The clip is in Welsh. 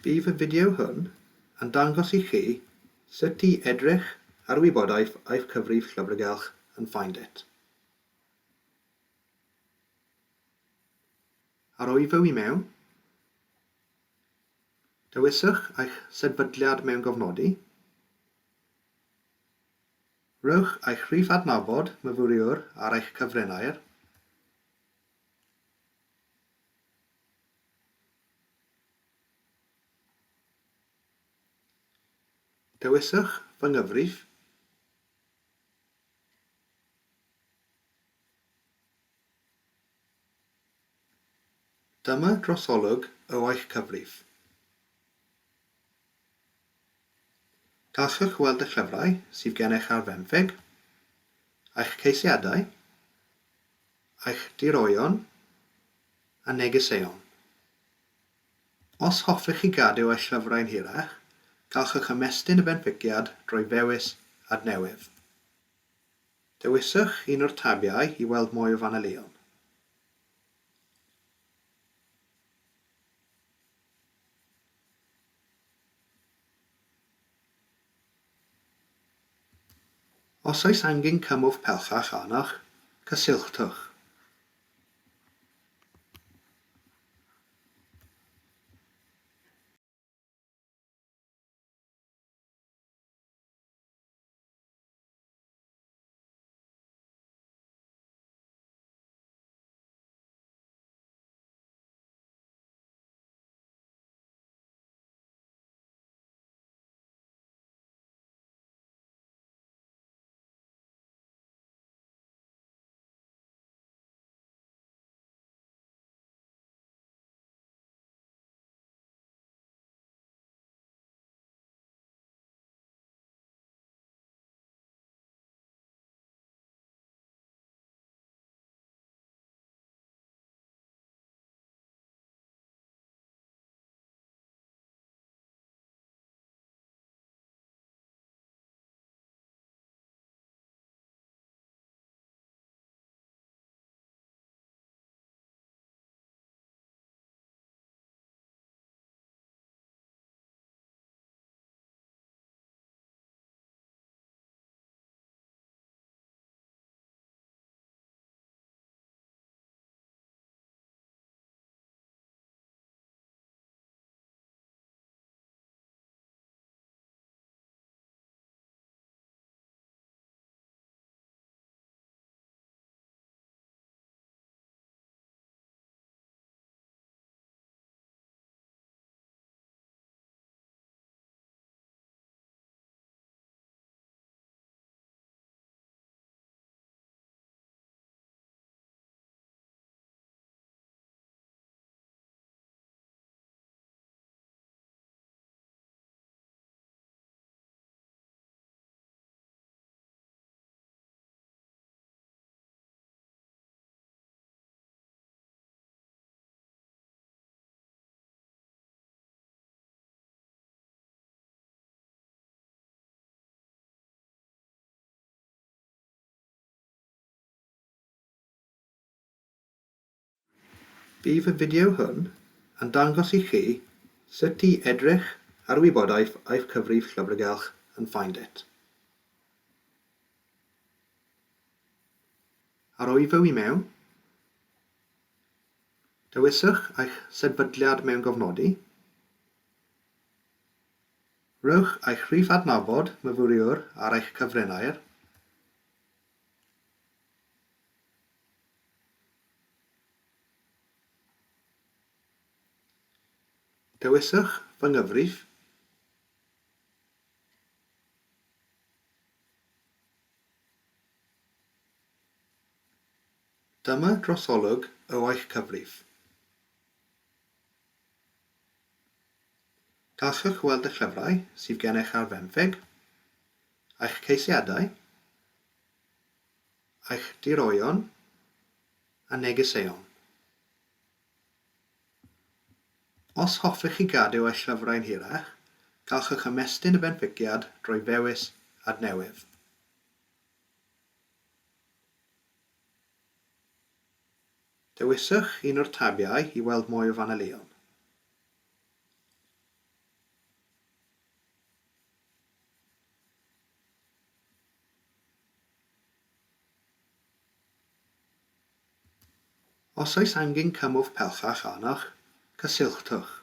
Bydd y fideo hwn yn dangos i chi sut i edrych ar wybodaeth eich cyfrif llyfrgell yn Find It. Ar oeddo i mewn, dewiswch eich sefydliad mewngofnodi, rhowch eich rhif adnabod myfyriwr ar eich cyfrinair, Dewiswch fy nghyfrif. Dyma drosolwg o eich cyfrif. Gallwch weld y llyfrau sydd gennych ar fenthyg, eich ceisiadau, eich diroeon a negeseuon. Os hoffech chi gadw eich llyfrau'n hirach, gallwch ymestyn y benthyciad drwy ddewis Adnewydd. Dewiswch un o'r tabiau i weld mwy o fanylion. Os oes angen cymorth pellach arnoch, cysylltwch. Bydd y fideo hwn yn dangos i chi sut i edrych ar wybodaeth eich cyfrif llyfrgell yn Find It. Ar oeddo i mewn, dewiswch eich sefydliad mewngofnodi, rhowch eich rhif adnabod myfyriwr ar eich cyfrinair, Dewiswch fy nghyfrif. Dyma drosolwg o eich cyfrif. Gallwch weld y llyfrau sydd gennych ar fenthyg, eich ceisiadau, eich diroeon a negeseuon. Os hoffech chi gadw eich llyfrau'n hirach, gallwch ymestyn y benthyciad drwy ddewis Adnewydd. Dewiswch un o'r tabiau i weld mwy o fanylion. Os oes angen cymorth pellach arnoch, cysylltwch.